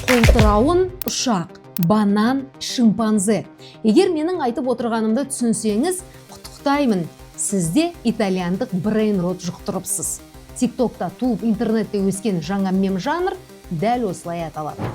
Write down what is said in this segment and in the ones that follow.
Қолтырауын, ұшақ, банан, шимпанзе. Егер менің айтып отырғанымды түсінсеңіз, құттықтаймын, сіз де итальяндық брейнрот жұқтырыпсыз. Тиктокта туып, интернетте өскен жаңа мем жанр дәл осылай аталады.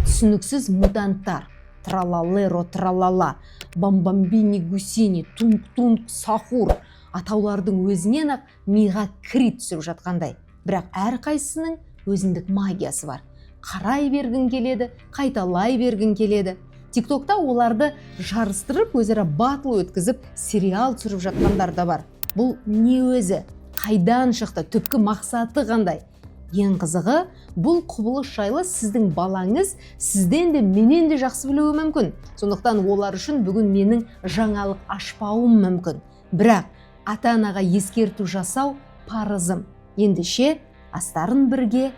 Түсініксіз мутанттар: Тралалеро Тралала, Бамбамбини Гусини, Тунг Тунг Сахур. Атаулардың өзінен ақ миға кри түсіп жатқандай. Бірақ әрқайсысының өзіндік магиясы бар: қарай бергің келеді, қайталай бергің келеді. Тиктокта оларды жарыстырып, өзара батыл өткізіп, сериал түсіріп жатқандар да бар. Бұл не өзі, қайдан шықты, түпкі мақсаты қандай? Ең қызығы, бұл құбылыс жайлы сіздің балаңыз сізден де, менен де жақсы білуі мүмкін. Сондықтан олар үшін бүгін менің жаңалық ашпауым мүмкін, бірақ ата анаға ескерту жасау парызым. Ендеше, астарын бірге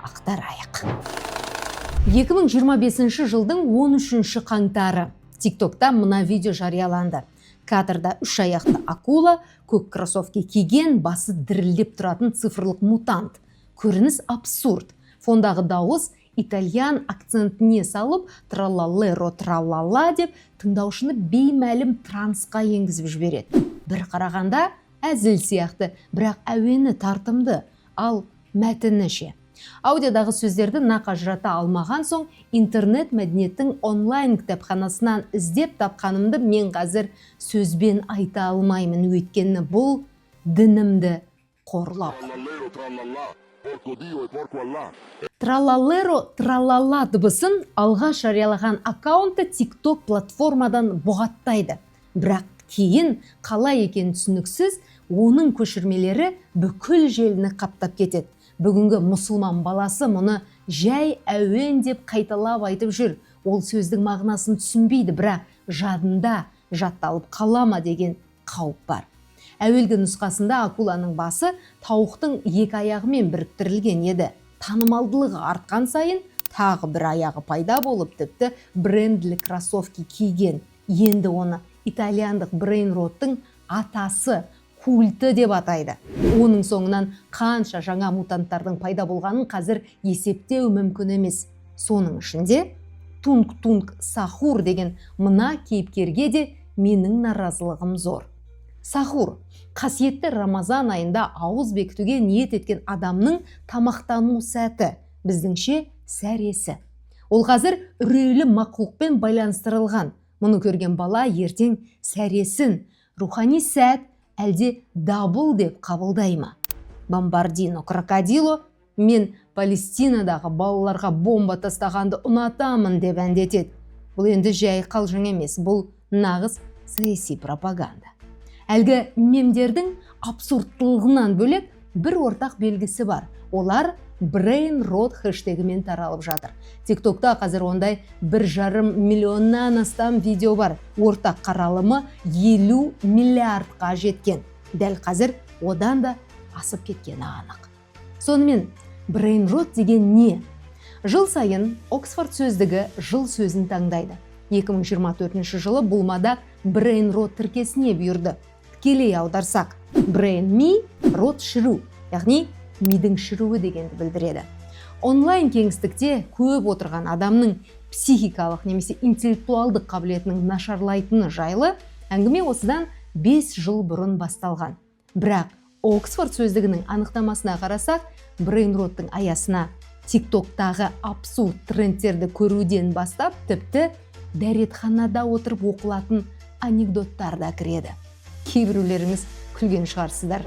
ақтарайық. 2025 жылдың 13 қаңтары Тиктокта мына видео жарияланды. Кадрда үш аяқты акула, көк кроссовки киген, басы дірілдеп тұратын цифрлық мутант. Көрініс абсурд. Фондағы дауыс итальян акцентіне салып, «тралалеро тралала» деп, тыңдаушыны беймәлім трансқа енгізіп жібереді. Бір қарағанда әзіл сияқты, бірақ әуені тартымды. Ал мәтіні ше? Аудиодағы сөздерді нақ ажырата алмаған соң, интернет мәдениеттің онлайн кітапханасынан іздеп тапқанымды мен қазір сөзбен айта алмаймын, өйткені бұл дінімді қорлау. Trallallero trallallà, porco Dio e porco Allah. «Тралалеро тралала» дыбысын алғаш жариялаған аккаунтты TikTok платформадан бұғаттайды. Бірақ кейін қалай екені түсініксіз, оның көшірмелері бүкіл желіні қаптап кетеді. Бүгінгі мұсылман баласы мұны жай әуен деп қайталап айтып жүр. Ол сөздің мағынасын түсінбейді, бірақ жадында жатталып қала ма деген қауіп бар. Әуелгі нұсқасында акуланың басы тауықтың екі аяғымен біріктірілген еді. Танымалдылығы артқан сайын тағы бір аяғы пайда болып, тіпті бренділі кроссовки киген. Енді оны итальяндық брейнроттың атасы, культі деп атайды. Оның соңынан қанша жаңа мутанттардың пайда болғанын қазір есептеу мүмкін емес. Соның ішінде Тунг Тунг Сахур деген мына кейіпкерге де менің наразылығым зор. Сахур – қасиетті Рамазан айында ауыз бекітуге ниет еткен адамның тамақтану сәті, біздіңше сәресі. Ол қазір үрейлі мақұлықпен байланыстырылған. Мұны көрген бала ертең сәресін рухани сәт әлде дабыл деп қабылдай ма? Бомбардино Крокодило «Мен Палестинадағы балаларға бомба тастағанды ұнатамын» деп әндетеді. Бұл енді жай қалжың емес, бұл нағыз саяси пропаганда. Әлгі мемдердің абсурдтылығынан бөлек, бір ортақ белгісі бар: олар брейн рот хэштегімен таралып жатыр. Тиктокта қазір ондай 1,5 миллионнан астам видео бар. Ортақ қаралымы 50 миллиардқа жеткен. Дәл қазір одан да асып кеткені анық. Сонымен, брейн рот деген не? Жыл сайын Оксфорд сөздігі жыл сөзін таңдайды. 2024 жылы бұл мадақ брейн рот тіркесіне бұйырды. Тікелей аударсақ, брейн – ми, рот – шіру, яғни мидың шіруі дегенді білдіреді. Онлайн кеңістікте көп отырған адамның психикалық немесе интеллектуалдық қабілетінің нашарлайтыны жайлы әңгіме осыдан 5 жыл бұрын басталған. Бірақ Оксфорд сөздігінің анықтамасына қарасақ, брейнроттың аясына Тиктоктағы абсурд трендтерді көруден бастап, тіпті дәретханада отырып оқылатын анекдоттар да кіреді. Кейбіреулеріңіз күлген шығарсыздар.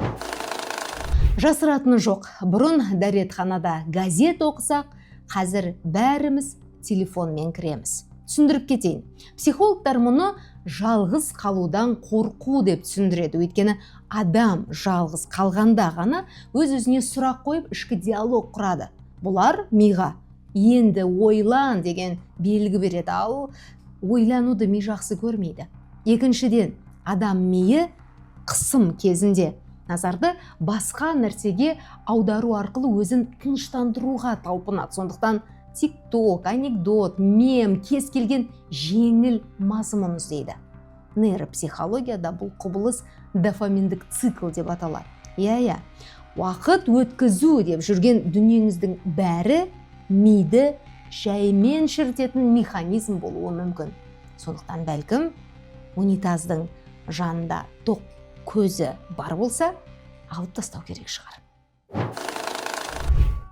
Жасыратыны жоқ, бұрын дәретханада газет оқысақ, қазір бәріміз телефонмен кіреміз. Түсіндіріп кетейін: психологтар мұны жалғыз қалудан қорқу деп түсіндіреді. Өйткені адам жалғыз қалғанда ғана өз өзіне сұрақ қойып, ішкі диалог құрады. Бұлар миға «енді ойлан» деген белгі береді, ал ойлануды ми жақсы көрмейді. Екіншіден, адам миы қысым кезінде назарды басқа нәрсеге аудару арқылы өзін тыныштандыруға талпынады. Сондықтан Тикток, анекдот, мем, кез келген жеңіл мазмұн іздейді. Нейропсихологияда бұл құбылыс дофаминдік цикл деп аталады. Иә, уақыт өткізу деп жүрген дүниеңіздің бәрі миды жаймен шірітетін механизм болуы мүмкін. Сондықтан, бәлкім, унитаздың жанында тоқ көзі бар болса, алып тастау керек шығар.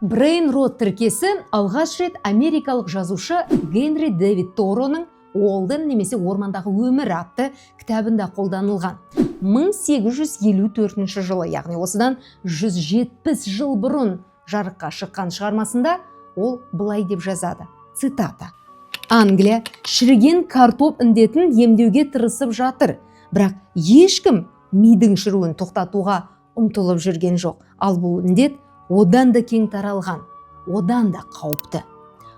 Брейн рот тіркесі алғаш рет америкалық жазушы Генри Дэвид Тороның «Уолден немесе ормандағы өмір» атты кітабында қолданылған. 1854 жылы, яғни осыдан 170 жыл бұрын жарыққа шыққан шығармасында ол былай деп жазады, цитата: «Англия шіріген картоп індетін емдеуге тырысып жатыр, бірақ ешкім мидың шіруін тоқтатуға ұмтылып жүрген жоқ. Ал бұл індет одан да кең таралған, одан да қауіпті».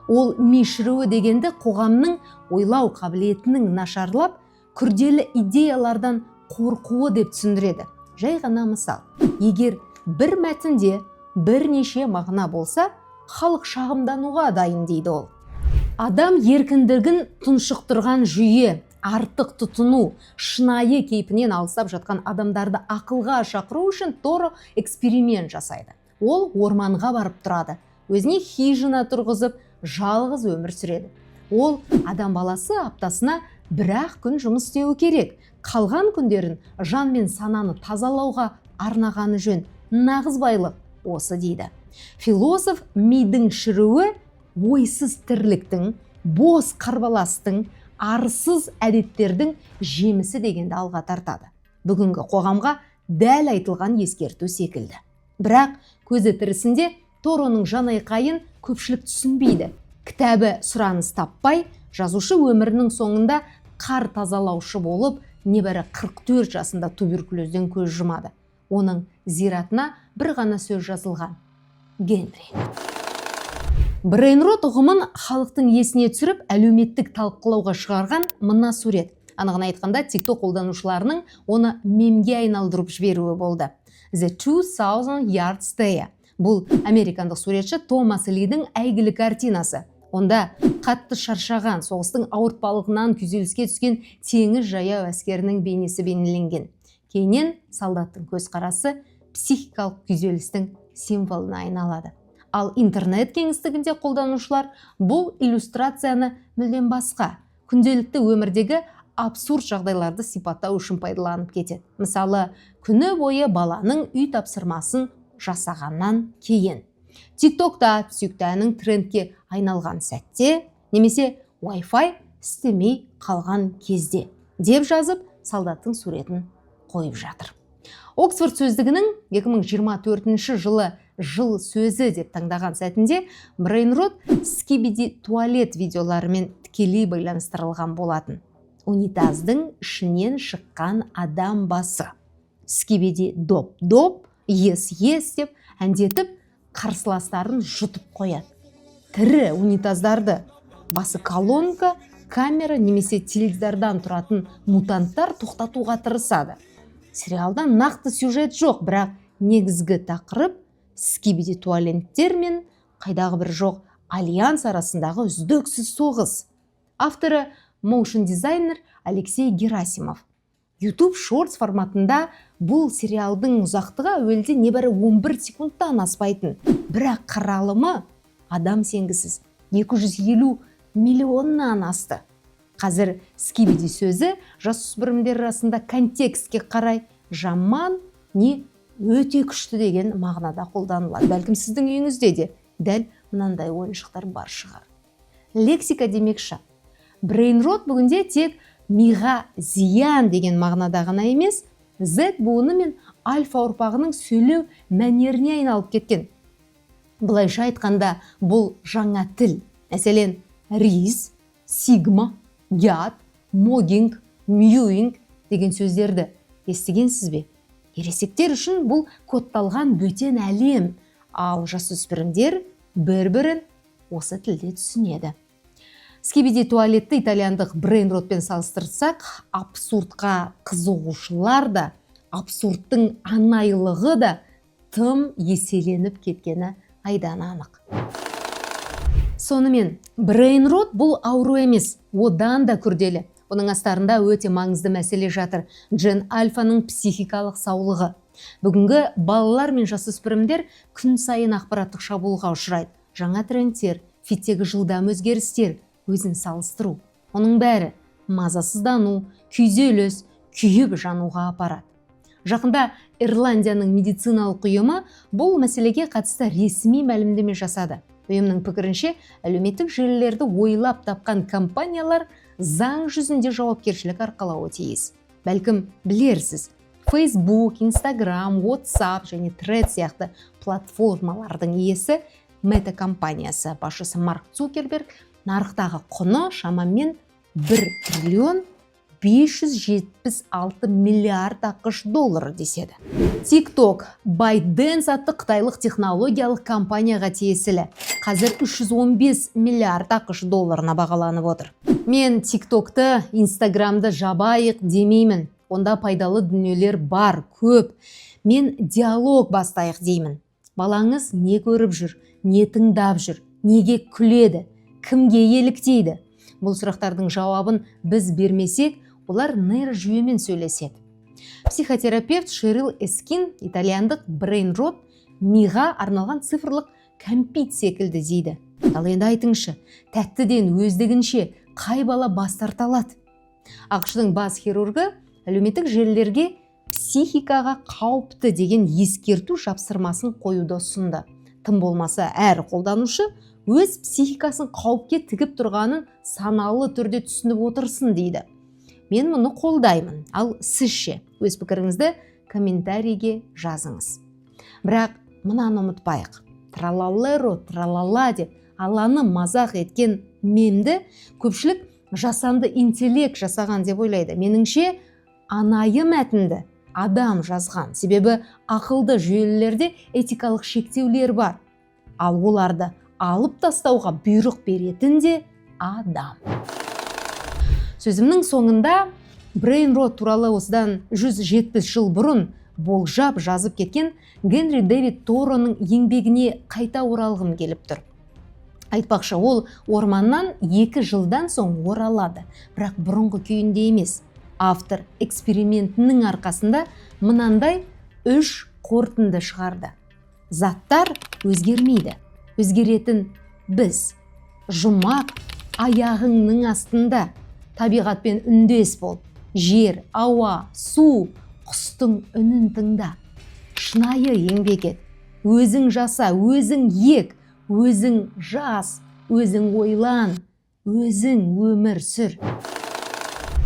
Ол ми шіруі дегенді қоғамның ойлау қабілетінің нашарлап, күрделі идеялардан қорқуы деп түсіндіреді. Жай ғана мысал: егер бір мәтінде бірнеше мағына болса, халық шағымдануға дайын, дейді ол. Адам еркіндігін тұншықтырған жүйе, артық тұтыну, шынайы кейпінен алыстап жатқан адамдарды ақылға шақыру үшін Торо эксперимент жасайды. Ол орманға барып тұрады, өзіне хижина тұрғызып, жалғыз өмір сүреді. Ол адам баласы аптасына бір-ақ күн жұмыс істеуі керек, қалған күндерін жан мен сананы тазалауға арнағаны жөн, нағыз байлық осы дейді. Философ мидың шіруі ойсыз тірліктің, бос қарбаластың, арсыз әдеттердің жемісі дегенді алға тартады. Бүгінгі қоғамға дәл айтылған ескерту секілді. Бірақ көзі тірісінде Тороның жанайқайын көпшілік түсінбейді. Кітабы сұраныс таппай, жазушы өмірінің соңында қар тазалаушы болып, небәрі 44 жасында туберкулезден көз жұмады. Оның зиратына бір ғана сөз жазылған: «Генри». Брейнрот ұғымын халықтың есіне түсіріп, әлеуметтік талқылауға шығарған мына сурет, анығын айтқанда, TikTok қолданушыларының оны мемге айналдырып жіберуі болды. The 2000 Yard Stare. Бұл американдық суретші Томас Лидің әйгілі картинасы. Онда қатты шаршаған, соғыстың ауыртпалығынан күйзеліске түскен теңіз жаяу әскерінің бейнесі бейнеленген. Кейіннен солдаттың көзқарасы психикалық күйзелістің символына айналады. Ал интернет кеңістігінде қолданушылар бұл иллюстрацияны мүлдем басқа, күнделікті өмірдегі абсурд жағдайларды сипаттау үшін пайдаланып кетеді. Мысалы, күні бойы баланың үй тапсырмасын жасағаннан кейін, ТикТокта сүйікті әнің трендке айналған сәтте немесе Wi-Fi істемей қалған кезде деп жазып, солдаттың суретін қойып жатыр. Оксфорд сөздігінің 2024 жылы жыл сөзі деп таңдаған сәтінде брейнрот скибиди туалет видеоларымен тікелей байланыстырылған болатын. Унитаздың ішінен шыққан адам басы «скибиди доп доп ес ес» деп әндетіп, қарсыластарын жұтып қояды. Тірі унитаздарды басы колонка, камера немесе теледидардан тұратын мутанттар тоқтатуға тырысады. Сериалда нақты сюжет жоқ, бірақ негізгі тақырып скибиди туалеттер мен қайдағы бір жоқ альянс арасындағы үздіксіз соғыс. Авторы — моушн дизайнер Алексей Герасимов. YouTube Shorts форматында бұл сериалдың ұзақтығы әуелде небәрі 11 секундтан аспайтын, бірақ қаралымы адам сенгісіз 250 миллионнан асты. Қазір скибиди сөзі жасөспірімдер арасында контекстке қарай жаман не өте күшті деген мағынада қолданылады. Бәлкім, сіздің үйіңізде де дәл мынандай ойыншықтар бар шығар. Лексика демекші, брейнрот бүгінде тек миға зиян деген мағынада ғана емес, Z буыны мен альфа ұрпағының сөйлеу мәнеріне айналып кеткен. Былайша айтқанда, бұл жаңа тіл. Мәселен, rizz, сигма, гят, могинг, мьюинг деген сөздерді естігенсіз бе? Ересектер үшін бұл кодталған бөтен әлем, ал жасөспірімдер бір бірін осы тілде түсінеді. Скибиди туалетті итальяндық брейнротпен салыстырсақ, абсурдқа қызығушылар да, абсурдтың анайылығы да тым еселеніп кеткені айдан анық. Сонымен, брейнрот бұл ауру емес, одан да күрделі. Оның астарында өте маңызды мәселе жатыр: Джен Альфаның психикалық саулығы. Бүгінгі балалар мен жасөспірімдер күн сайын ақпараттық шабуылға ұшырайды. Жаңа трендтер, Фидтегі жылдам өзгерістер, өзін салыстыру, оның бәрі мазасыздану, күйзеліс, күйіп жануға апарады. Жақында Ирландияның медициналық ұйымы бұл мәселеге қатысты ресми мәлімдеме жасады. Ұйымның пікірінше, әлеуметтік желілерді ойлап тапқан компаниялар заң жүзінде жауапкершілік арқалауы тиіс. Бәлкім, білерсіз, Facebook, Instagram, WhatsApp және Threads сияқты платформалардың иесі Мета компаниясы басшысы Марк Цукерберг нарықтағы құны шамамен 1 триллион 576 миллиард АҚШ доллары деседі. TikTok ByteDance атты қытайлық технологиялық компанияға тиесілі. Қазір 315 миллиард АҚШ долларына бағаланып отыр. Мен TikTokты, Instagramды жабайық демеймін. Онда пайдалы дүниелер бар, көп. Мен диалог бастайық деймін. Балаңыз не көріп жүр, не тыңдап жүр, неге күледі, кімге еліктейді? Бұл сұрақтардың жауабын біз бермесек, олар нейрожүйемен сөйлеседі. Психотерапевт Шерил Эскин итальяндық брейн-рот миға арналған цифрлық кәмпит секілді дейді. Ал енді айтыңызшы, тәттіден өздігінше қай бала бас тарта алады? АҚШ-тың бас хирургы әлеуметтік желілерге психикаға қауіпті деген ескерту жапсырмасын қоюды ұсынды. Тым болмаса, әр қолданушы өз психикасын қауіпке тігіп тұрғанын саналы түрде түсініп отырсын дейді. Мен мұны қолдаймын. Ал сіз ше? Өз пікіріңізді комментарийге жазыңыз. Бірақ мынаны ұмытпайық: тралалеро тралала деп Алланы мазақ еткен мемді көпшілік жасанды интеллект жасаған деп ойлайды. Меніңше, анайы мәтінді адам жазған, себебі ақылды жүйелерде этикалық шектеулер бар, ал оларды алып тастауға бұйрық беретін де адам. Сөзімнің соңында брейн-рот туралы осыдан 170 жыл бұрын болжап жазып кеткен Генри Дэвид Тороның еңбегіне қайта оралғым келіп тұр. Айтпақшы, ол орманнан 2 жылдан соң оралады, бірақ бұрынғы күйінде емес. Автор экспериментінің арқасында мынандай үш қорытынды шығарды: заттар өзгермейді, өзгеретін біз. Жұмақ аяғыңның астында. Табиғатпен үндес бол, жер, ауа, су, құстың үнін тыңда. Шынайы еңбек ет, өзің жаса, өзің ек, өзің жаз, өзің ойлан, өзің өмір сүр.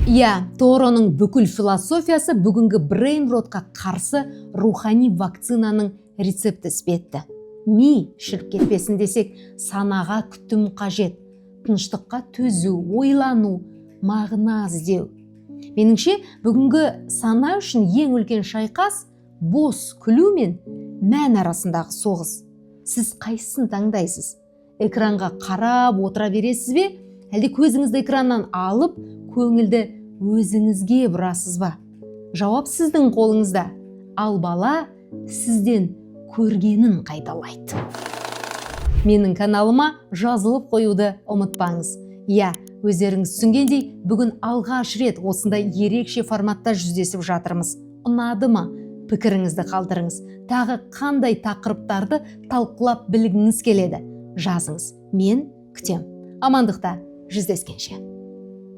Иә, Тороның бүкіл философиясы бүгінгі брейн-ротқа қарсы рухани вакцинаның рецепті іспетті. Ми шіріп кетпесін десек, санаға күтім қажет: тыныштыққа төзу, ойлану, мағына іздеу. Меніңше, бүгінгі сана үшін ең үлкен шайқас — бос күлу мен мән арасындағы соғыс. Сіз қайсысын таңдайсыз? Экранға қарап отыра бересіз бе, әлде көзіңізді экраннан алып, көңілді өзіңізге бұрасыз ба? Жауап сіздің қолыңызда. Ал бала сізден көргенін қайталайды. Менің каналыма жазылып қоюды ұмытпаңыз. Иә, өздеріңіз түсінгендей, бүгін алғаш рет осындай ерекше форматта жүздесіп жатырмыз. Ұнады ма? Пікіріңізді қалдырыңыз. Тағы қандай тақырыптарды талқылап білгіңіз келеді, жазыңыз. Мен күтем. Амандықта жүздескенше!